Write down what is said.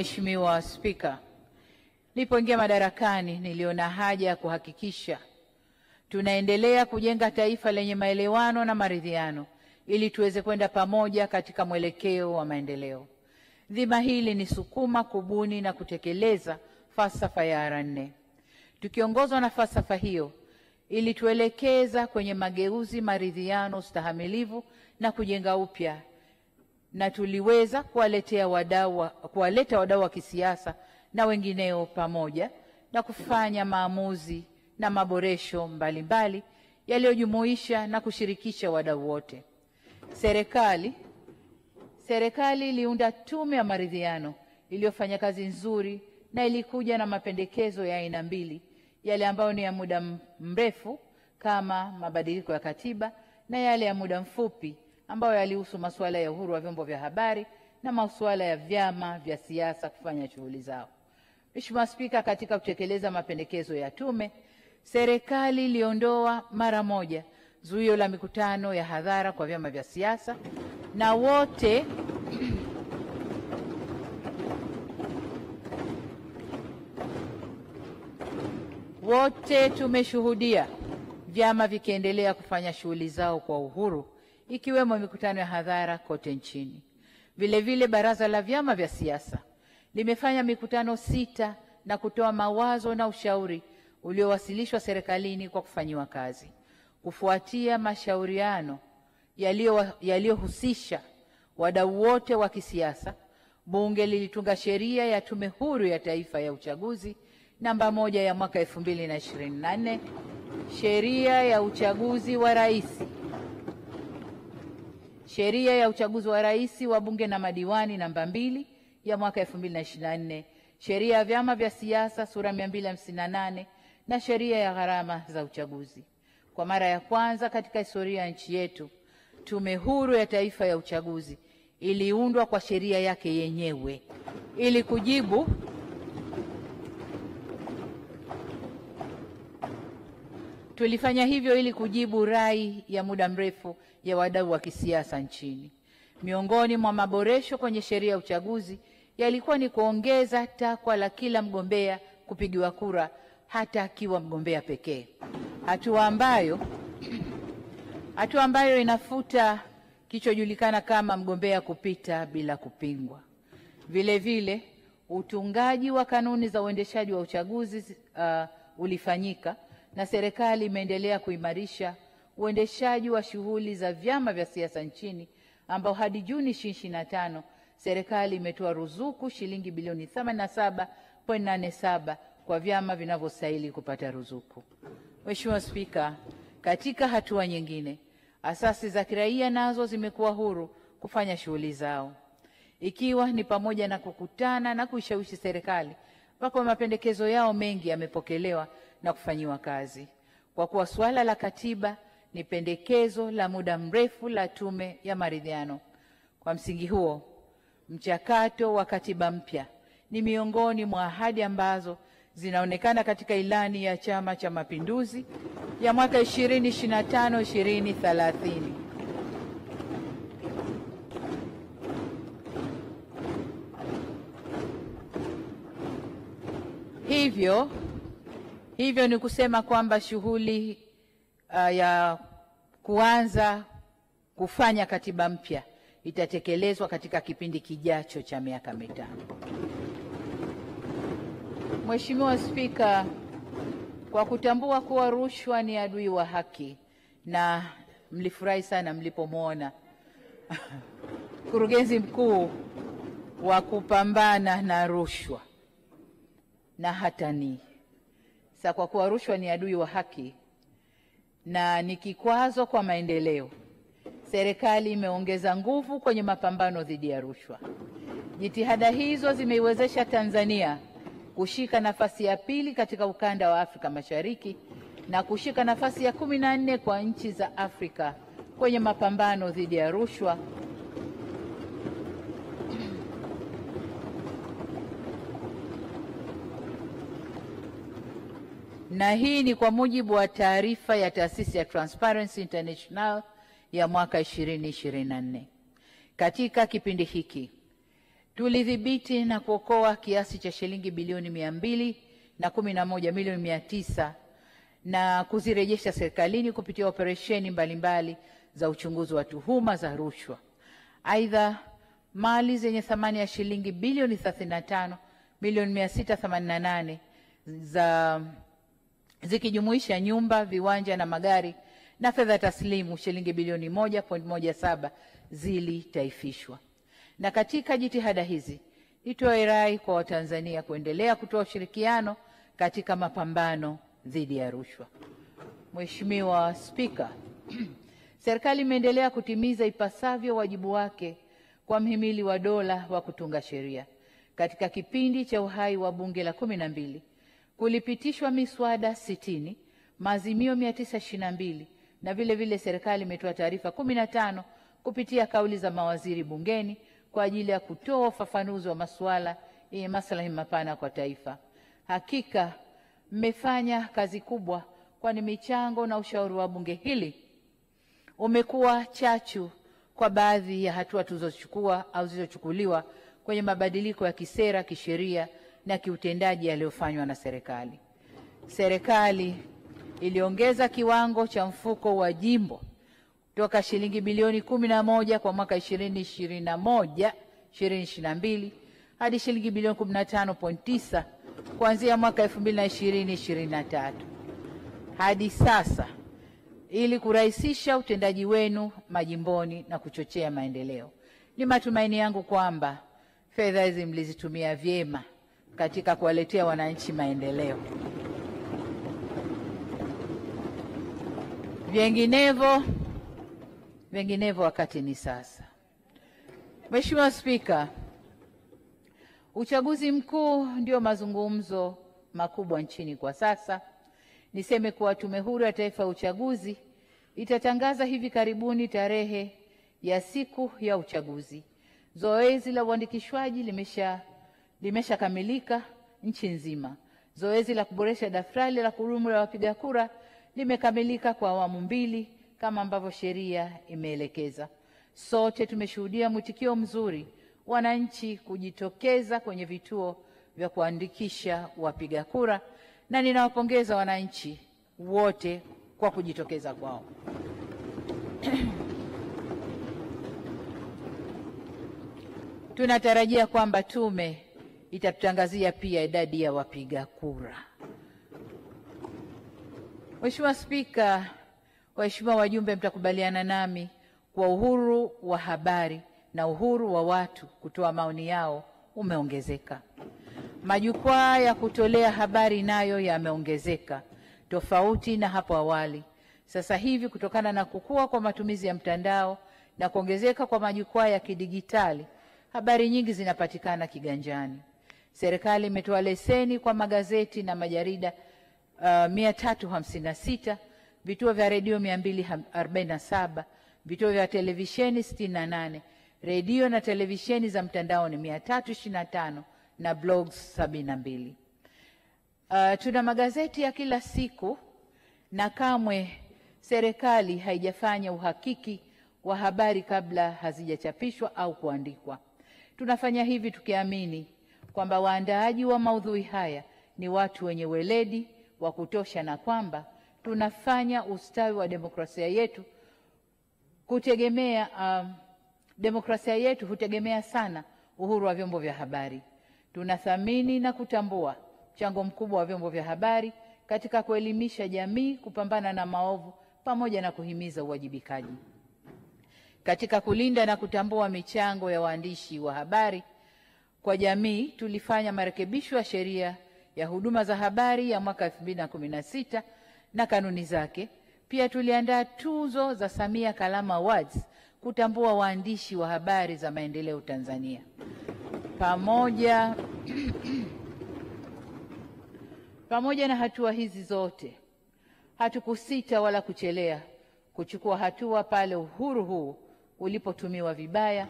Mheshimiwa Spika, nilipoingia madarakani niliona haja ya kuhakikisha tunaendelea kujenga taifa lenye maelewano na maridhiano ili tuweze kwenda pamoja katika mwelekeo wa maendeleo. Dhima hili ni sukuma kubuni na kutekeleza falsafa ya R4. Tukiongozwa na falsafa hiyo ili tuelekeza kwenye mageuzi, maridhiano, ustahamilivu na kujenga upya, na tuliweza kuwaleta wadau wa kisiasa na wengineo pamoja na kufanya maamuzi na maboresho mbalimbali yaliyojumuisha na kushirikisha wadau wote. Serikali iliunda tume ya maridhiano iliyofanya kazi nzuri na ilikuja na mapendekezo ya aina mbili, yale ambayo ni ya muda mrefu kama mabadiliko ya katiba na yale ya muda mfupi ambayo yalihusu masuala ya uhuru wa vyombo vya habari na masuala ya vyama vya siasa kufanya shughuli zao. Mheshimiwa Spika, katika kutekeleza mapendekezo ya tume, serikali iliondoa mara moja zuio la mikutano ya hadhara kwa vyama vya siasa, na wote tumeshuhudia vyama vikiendelea kufanya shughuli zao kwa uhuru, ikiwemo mikutano ya hadhara kote nchini. Vile vile Baraza la Vyama vya Siasa limefanya mikutano 6 na kutoa mawazo na ushauri uliowasilishwa serikalini kwa kufanyiwa kazi. Kufuatia mashauriano yaliyohusisha wadau wote wa kisiasa, Bunge lilitunga sheria ya Tume Huru ya Taifa ya Uchaguzi namba 1 ya mwaka 2024, sheria ya uchaguzi wa rais, sheria ya uchaguzi wa rais wa bunge na madiwani namba 2 ya mwaka 2024, sheria ya vyama vya siasa sura 258 na sheria ya gharama za uchaguzi. Kwa mara ya kwanza katika historia ya nchi yetu, Tume Huru ya Taifa ya Uchaguzi iliundwa kwa sheria yake yenyewe ili kujibu Tulifanya hivyo ili kujibu rai ya muda mrefu ya wadau wa kisiasa nchini. Miongoni mwa maboresho kwenye sheria ya uchaguzi yalikuwa ni kuongeza takwa la kila mgombea kupigiwa kura hata akiwa mgombea pekee, hatua ambayo inafuta kilichojulikana kama mgombea kupita bila kupingwa. Vile vile utungaji wa kanuni za uendeshaji wa uchaguzi ulifanyika, na serikali imeendelea kuimarisha uendeshaji wa shughuli za vyama vya siasa nchini, ambao hadi Juni 2025 serikali imetoa ruzuku shilingi bilioni 87.87 kwa vyama vinavyostahili kupata ruzuku. Mheshimiwa Spika, katika hatua nyingine, asasi za kiraia nazo zimekuwa huru kufanya shughuli zao, ikiwa ni pamoja na kukutana na kuishawishi serikali, ambapo mapendekezo yao mengi yamepokelewa na kufanyiwa kazi. Kwa kuwa suala la katiba ni pendekezo la muda mrefu la Tume ya Maridhiano, kwa msingi huo mchakato wa katiba mpya ni miongoni mwa ahadi ambazo zinaonekana katika ilani ya Chama cha Mapinduzi ya mwaka 2025-2030. Hivyo ni kusema kwamba shughuli ya kuanza kufanya katiba mpya itatekelezwa katika kipindi kijacho cha miaka 5. Mheshimiwa Spika, kwa kutambua kuwa rushwa ni adui wa haki, na mlifurahi sana mlipomwona mkurugenzi mkuu wa kupambana na rushwa na hatani. Sasa kwa kuwa rushwa ni adui wa haki na ni kikwazo kwa maendeleo, serikali imeongeza nguvu kwenye mapambano dhidi ya rushwa. Jitihada hizo zimeiwezesha Tanzania kushika nafasi ya 2 katika ukanda wa Afrika Mashariki na kushika nafasi ya 14 kwa nchi za Afrika kwenye mapambano dhidi ya rushwa, na hii ni kwa mujibu wa taarifa ya taasisi ya Transparency International ya mwaka 2024. Katika kipindi hiki Tulidhibiti na kuokoa kiasi cha shilingi bilioni 211 milioni 900 na kuzirejesha serikalini kupitia operesheni mbalimbali za uchunguzi wa tuhuma za rushwa. Aidha, mali zenye thamani ya shilingi bilioni 35 milioni 688 za zikijumuisha nyumba, viwanja na magari na fedha taslimu shilingi bilioni 1.17 zilitaifishwa. Na katika jitihada hizi, nitoe rai kwa Watanzania kuendelea kutoa ushirikiano katika mapambano dhidi ya rushwa. Mheshimiwa Spika, serikali imeendelea kutimiza ipasavyo wajibu wake kwa mhimili wa dola wa kutunga sheria. Katika kipindi cha uhai wa Bunge la 12 kulipitishwa miswada 60, maazimio 922 na vile vile serikali imetoa taarifa 15 kupitia kauli za mawaziri bungeni kwa ajili ya kutoa ufafanuzi wa masuala yenye maslahi mapana kwa taifa. Hakika mmefanya kazi kubwa, kwani michango na ushauri wa bunge hili umekuwa chachu kwa baadhi ya hatua tulizochukua au zilizochukuliwa kwenye mabadiliko ya kisera, kisheria na kiutendaji yaliyofanywa na serikali. Serikali iliongeza kiwango cha mfuko wa jimbo kutoka shilingi bilioni 11 kwa mwaka 2021 2022 hadi shilingi bilioni 15.9 kuanzia mwaka 2020-2023 hadi sasa, ili kurahisisha utendaji wenu majimboni na kuchochea maendeleo. Ni matumaini yangu kwamba fedha hizi mlizitumia vyema katika kuwaletea wananchi maendeleo. Vinginevyo wakati ni sasa. Mheshimiwa Spika, uchaguzi mkuu ndio mazungumzo makubwa nchini kwa sasa. Niseme kuwa Tume Huru ya Taifa ya Uchaguzi itatangaza hivi karibuni tarehe ya siku ya uchaguzi. Zoezi la uandikishwaji limeshakamilika nchi nzima. Zoezi la kuboresha daftari la kudumu la wapiga kura limekamilika kwa awamu 2 kama ambavyo sheria imeelekeza. Sote tumeshuhudia mwitikio mzuri, wananchi kujitokeza kwenye vituo vya kuandikisha wapiga kura, na ninawapongeza wananchi wote kwa kujitokeza kwao. Tunatarajia kwamba tume itatutangazia pia idadi ya wapiga kura. Mheshimiwa Spika, waheshimiwa wajumbe, mtakubaliana nami kwa uhuru wa habari na uhuru wa watu kutoa maoni yao umeongezeka. Majukwaa ya kutolea habari nayo yameongezeka tofauti na hapo awali. Sasa hivi, kutokana na kukua kwa matumizi ya mtandao na kuongezeka kwa majukwaa ya kidigitali, habari nyingi zinapatikana kiganjani. Serikali imetoa leseni kwa magazeti na majarida 356, vituo vya redio 247, vituo vya televisheni 68, redio na televisheni za mtandaoni 325 na blogs 72. Tuna magazeti ya kila siku na kamwe serikali haijafanya uhakiki wa habari kabla hazijachapishwa au kuandikwa. Tunafanya hivi tukiamini kwamba waandaaji wa maudhui haya ni watu wenye weledi wa kutosha na kwamba tunafanya ustawi wa demokrasia yetu kutegemea demokrasia yetu hutegemea sana uhuru wa vyombo vya habari. Tunathamini na kutambua mchango mkubwa wa vyombo vya habari katika kuelimisha jamii, kupambana na maovu pamoja na kuhimiza uwajibikaji. Katika kulinda na kutambua michango ya waandishi wa habari kwa jamii, tulifanya marekebisho ya sheria ya huduma za habari ya mwaka 2016 na kanuni zake. Pia tuliandaa tuzo za Samia Kalama Awards kutambua waandishi wa habari za maendeleo Tanzania. Pamoja na hatua hizi zote, hatukusita wala kuchelea kuchukua hatua pale uhuru huu ulipotumiwa vibaya